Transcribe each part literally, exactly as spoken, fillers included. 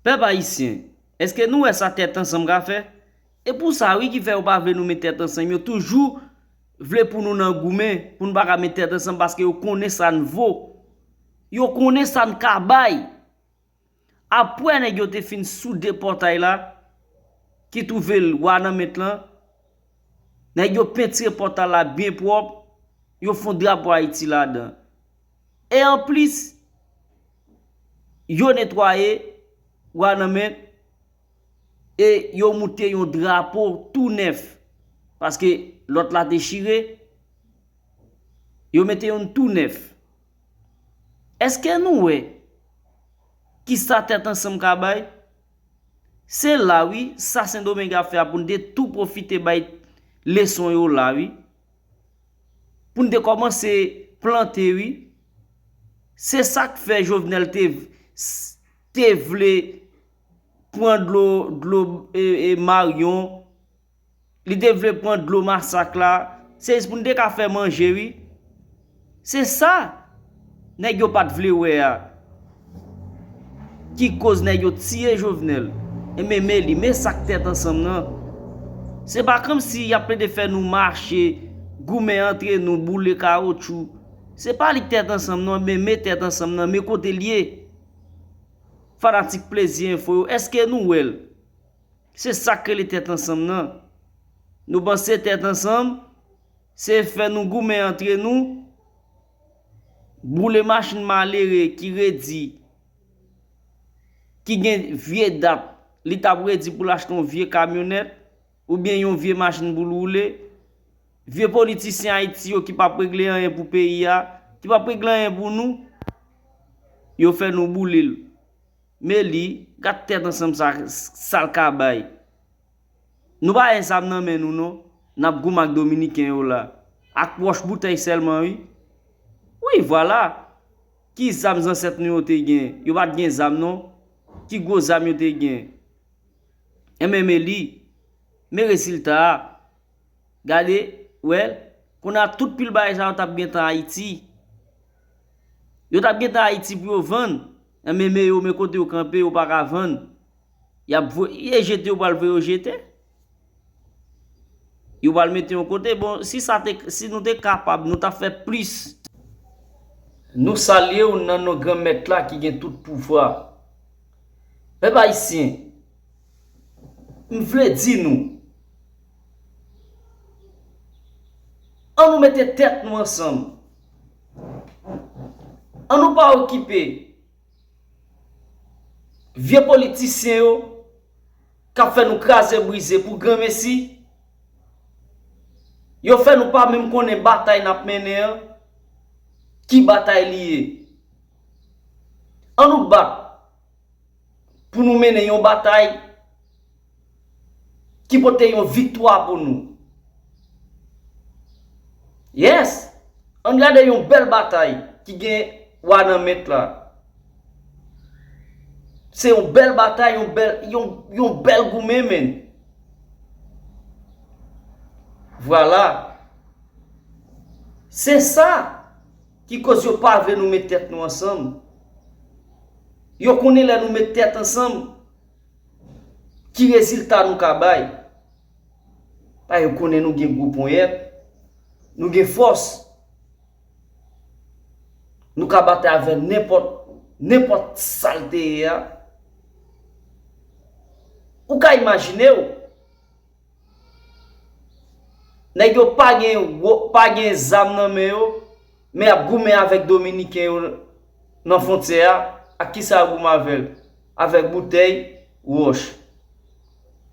Pèp ayisyen, èske nou wè sa Tèt Ansanm ka fè? E pou sa wi ki fè yo pa vle nou met tèt ansanm. Yo toujou vle pou nou nan goumen, pou nou pa ka met tèt ansanm, paske yo konnen sa n vo. Yo konnen sa n ka bay. Apre nèg yo te fin soude pòtay la, ki twouve l Wanament lan, nèg yo pentire pòtay la byen pwòp, yo fon drapo Ayiti ladan. E anplis, yo netwaye Wanament e yo moute yon drapo tou nèf. Paske lòt la te chire, yo mete youn tou nèf. Èske nou wè kisa Tèt Ansanm ka bay? Se la wi, sa Sendomeng ap fè a pou n te tou pwofite bay leson yo la wi. Pou n te kòmanse plante wi. Se sa k fè Jovenel te, te vle pran dlo, dlo e, e Maryon. Li te vle pran dlo masak la. Se jis pou n te ka fè manje wi. Se sa nèg yo pa t vle wè a. Ki koz nèg yo tiye Jovenel. Enben men li, men sa k Tèt Ansanm nan. Se pa kòmsi y ap plede fè nou mache, goumen antre nou, boule kawotchou. Se pa li k Tèt Ansanm non, enben men Tèt Ansanm nan, men kote l ye. Fanatik Plezi Enfo yo, èske nou wè l? Se sa k rele Tèt Ansanm nan. Nou panse Tèt Ansanm, se fè nou goumen antre nou, boule machin malere ki redi, ki gen vye dat, li t ap redi pou l achte yon vye kamyonèt, oubyen yon vye machin pou l woule. Vye politisyen Ayiti yo ki p ap regle anyen pou peyi a, ki p ap regle anyen pou nou, yo fè nou boule l. Men li, gad Tèt Ansanm sa, sa l ka bay. Nou pa gen zam nan men nou non. N ap goumen ak Dominiken yo la. Ak wòch boutèy sèlman wi. Wi, vwala. Ki zam zansèt nou yo te gen? Yo pa t gen zam non. Ki gwo zam yo te gen? Enben men li. Men rezilta a. Gade, wè l, kounye a tout pil bagay sa yo t ap gentan Ayiti. Yo t ap gentan Ayiti pou yo vann. Enben men yo, men kote yo kanpe, yo pa ka vann. Y ap voye, e jete yo pral voye yo jete. Yo pral mete yon kote. Bon, si sa te, si nou te kapab, nou t ap fè plis. Nou salye w nan non Granmèt la ki gen tout pouvwa. Pèp ayisyen, m vle di nou, ann nou mete tèt nou ansanm. Ann nou pa okipe vye politisyen yo k ap fè nou kraze brize pou granmesi. Yo fè nou pa menm konnen batay n ap mennen an, ki batay li ye. Ann nou bat pou nou mennen yon batay ki pote yon viktwa pou nou. Yes! Ann gade yon bèl batay ki gen Wanament la. Se yon bèl batay, yon bèl, yon, yon bèl goumen, menn. Vwala. Se sa ki koz yo pa vle nou met tèt nou ansanm. Yo konnen lè nou met tèt ansanm, ki rezilta nou ka bay. Paske yo konnen nou gen gwo ponyèt, nou gen fòs. Nou ka batay avè nenpòt, nenpòt sa l te ye a. Ou ka imajine w, nèg yo pa gen wo-, pa gen zam nan men yo, men y ap goumen avèk Dominiken yo nan fwontyè a. Ak kisa y ap goumen avè l? Avèk boutèy, wòch.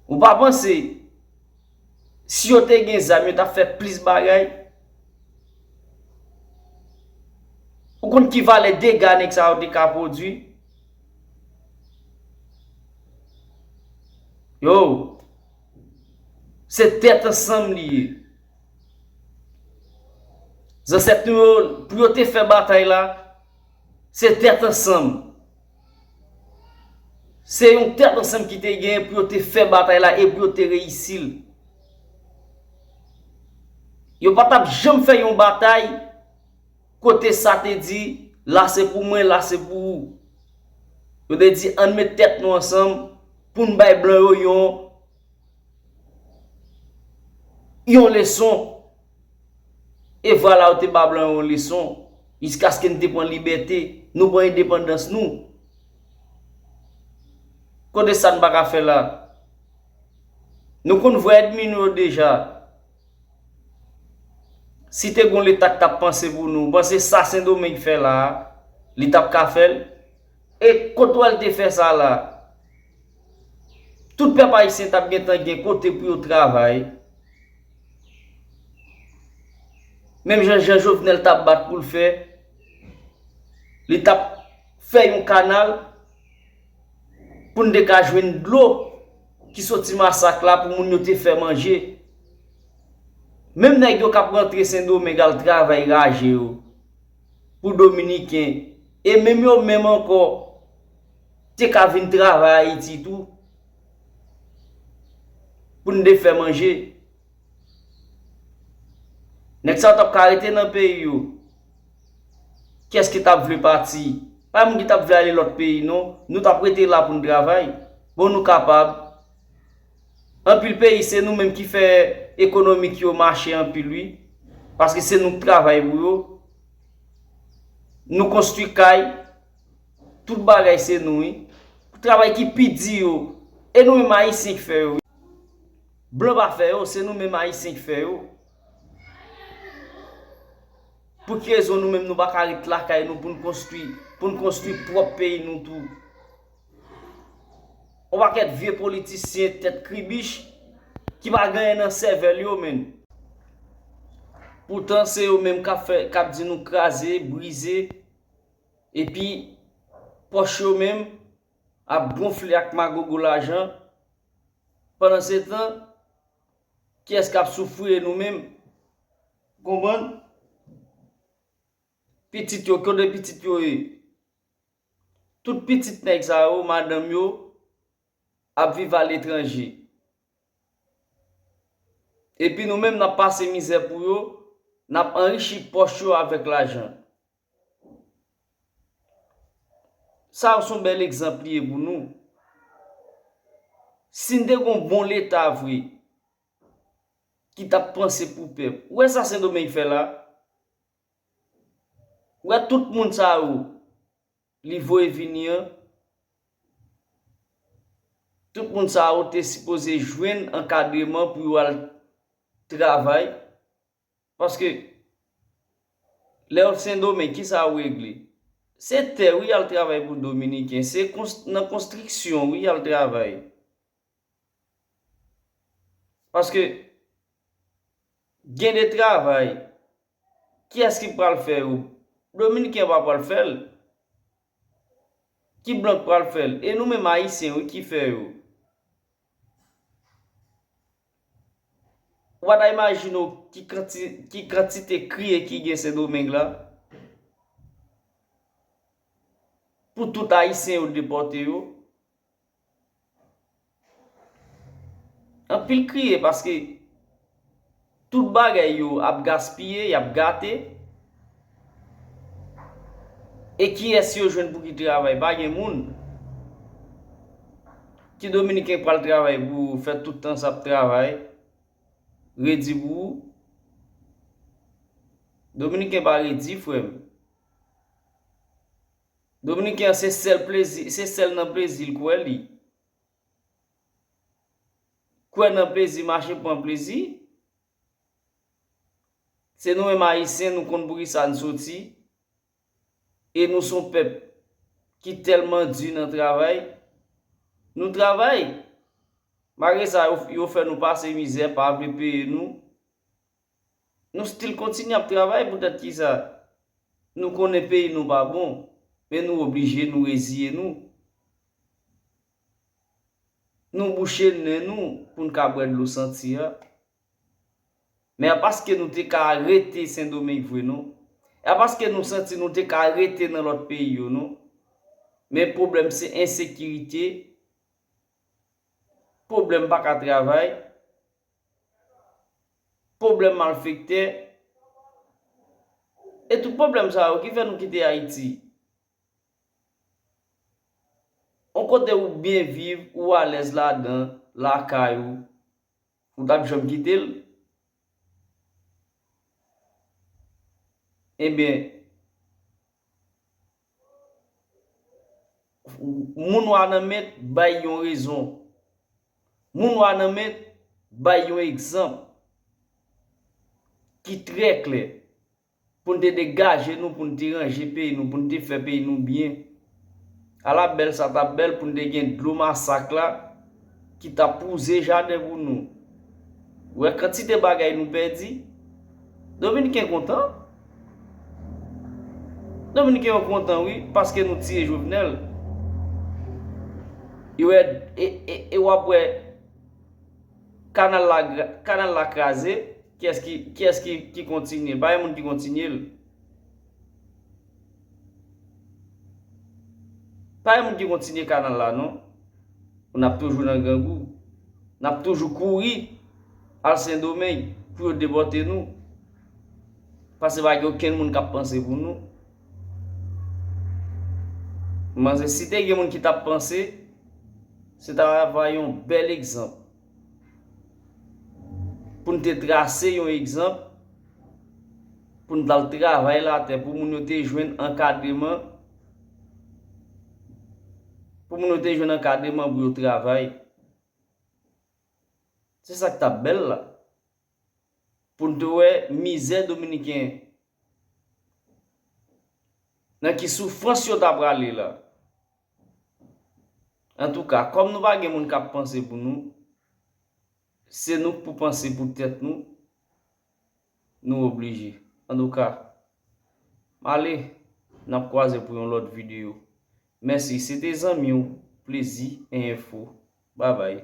Ou pa panse, si yo te gen zam, yo t ap fè plis bagay? Ou konn ki valè dega nèg sa yo te ka pwodui? Yo, se tèt ansanm li ye. Zansèt nou yo, pou yo te fè batay la, se tèt ansanm. Se yon tèt ansanm ki te genyen pou yo te fè batay la e pou yo te reyisi l. Yo pa t ap janm fè yon batay kote sa te di, la se pou mwen, la se pou ou. Yo te di, ann met tèt nou ansanm pou n bay blan yo yon, yon leson. E vwala, yo te ba blan yo yon leson. Jiskaske n te pran libète, nou pran endepandans nou. Kote sa n pa ka fè la? Nou konn vre ènmi nou yo deja. Si te gon leta k t ap panse pou nou, panse sa Sendomeng fè la a, li t ap ka fè l? E kot w al te fè sa la? Tout pèp ayisyen t ap gentan gen kote pou yo travay. Menm jan Jan Jovenel t ap bat pou l fè, li t ap fè yon kanal pou n te ka jwenn dlo ki soti masak la pou moun yo te fè manje. Menm nèg yo k ap rantre Sendomeng al travay raje yo pou Dominiken, e menm yo menm ankò te ka vin travay Ayiti tou pou n te fè manje. Nèg sa yo t ap ka rete nan peyi yo. Kiyès ki t ap vle pati? Pa moun ki t ap vle ale lòt peyi, non. Nou t ap rete la pou n travay. Bon, nou kapab. Anpil peyi, se nou menm ki fè ekonomik yo mache anpil, wi. Paske se nou k travay pou yo. Nou konstwi kay. Tout bagay se nou, wi. Travay ki pi di yo, e nou menm Ayisyen k fè yo, wi. Blan pa fè yo, se nou menm Ayisyen k fè yo. Pou ki rezon nou menm nou pa ka ret lakay nou pou n konstwi, pou n konstwi pwòp peyi nou tou? Yon pakèt vye politisyen tèt kribich ki pa gen anyen nan sèvèl yo, menm. Poutan se yo menm k ap fè, k ap di nou kraze, brize, epi pòch yo menm ap gonfle ak magogo lajan. Pandansetan, kiyès k ap soufri? E nou menm. Konprann? Pitit yo, kote pitit yo ye? Tout pitit nèg sa yo, madanm yo, ap viv aletranje. Epi nou menm, n ap pase mizè pou yo, n ap anrichi pòch yo avèk lajan. Sa yo se yon bèl egzanp li ye pou nou. Si n te gon bon leta vre, ki t ap panse pou pèp. Ou wè sa Sendomeng fè la? Ou wè tout moun sa yo li voye vini an? Tout moun sa yo te sipoze jwenn ankadreman pou yo al travay. Paske lè yo Sendomeng, kisa yo regle? Se tè, wi, y al travay pou Dominiken. Se kons-, nan konstriksyon, wi, y al travay. Paske gen de travay, kiyès ki pral fè yo? Dominiken pa pral fè l. Ki blan k pral fè l? E nou menm Ayisyen, wi, ki fè yo. Ou pa ta imajine w ki kanti-, ki kantite kriye ki gen Sendomeng la. Pou tout Ayisyen yo depòte yo. Anpil kriye paske tout bagay yo ap gaspiye, y ap gate. E kiyès yo jwenn pou ki travay? Pa gen moun. Ki Dominiken k pral travay pou fè tout tan sa ap travay? Redi pou ou? Dominiken pa redi, frè m. Dominiken an se sèl plezi, se sèl nan plezi l kwè li. Kwè nan plezi, mache pran plezi. Se nou menm Ayisyen, nou konn poukisa n soti. E nou se yon pèp ki tèlman di nan travay. Nou travay. Malgre sa, yo, yo fè nou pase mizè, pa vle peye nou. Nou still kontinye ap travay, poutèt kisa? Nou konnen peyi nou pa bon, men nou oblije, nou reziye nou. Nou bouche nen nou pou n ka bwè dlo santi a. Men a paske nou te ka rete Sendomeng vre, non. E a paske nou santi nou te ka rete nan lòt peyi yo, non. Men pwoblèm se ensekirite, pwoblèm pa ka travay, pwoblèm malfektè, e tout pwoblèm sa yo ki fè nou kite Ayiti. yon kote ou byen viv, ou alèz ladan, lakay ou, ou t ap janm kite l? Ebyen, moun w a nan men bay yon rezon. Moun w a nan men bay yon egzanp ki trè klè pou n te degaje nou, pou n te ranje peyi nou, pou n te fè peyi nou byen. Ala bèl sa t ap bèl pou n te gen dlo masak la ki t ap wouze jaden pou nou. Ou wè kantite bagay nou pèdi? Dominiken kontan. Dominiken yo kontan, wi, paske nou tiye Jovenel. Yo wè, e, e, e w ap wè kanal la, kanal la kraze. Kiyès ki, kiyès ki, ki kontinye? Pa gen moun ki kontinye l. Pa gen moun ki kontinye kanal la, non. N ap toujou nan grangou. N ap toujou kouri al Sendomeng pou yo depòte nou. Paske pa gen okenn moun k ap panse pou nou. Manzè, si te gen moun ki t ap panse, se ta va yon bèl egzanp. Pou n te trase yon egzanp, pou n t al travay latè, pou moun yo te jwenn ankadreman, pou moun yo te jwenn ankadreman pou yo travay. Se sa k t ap bèl la. Pou n te wè mizè Dominiken, nan ki soufrans yo ta prale la. Antouka, kòm nou pa gen moun k ap panse pou nou, se nou k pou panse pou tèt nou, nou oblije. Antouka, m ale, n ap kwaze pou yon lòt videyo. Mèsi, se te zanmi w, Plezi e Enfo. Babay.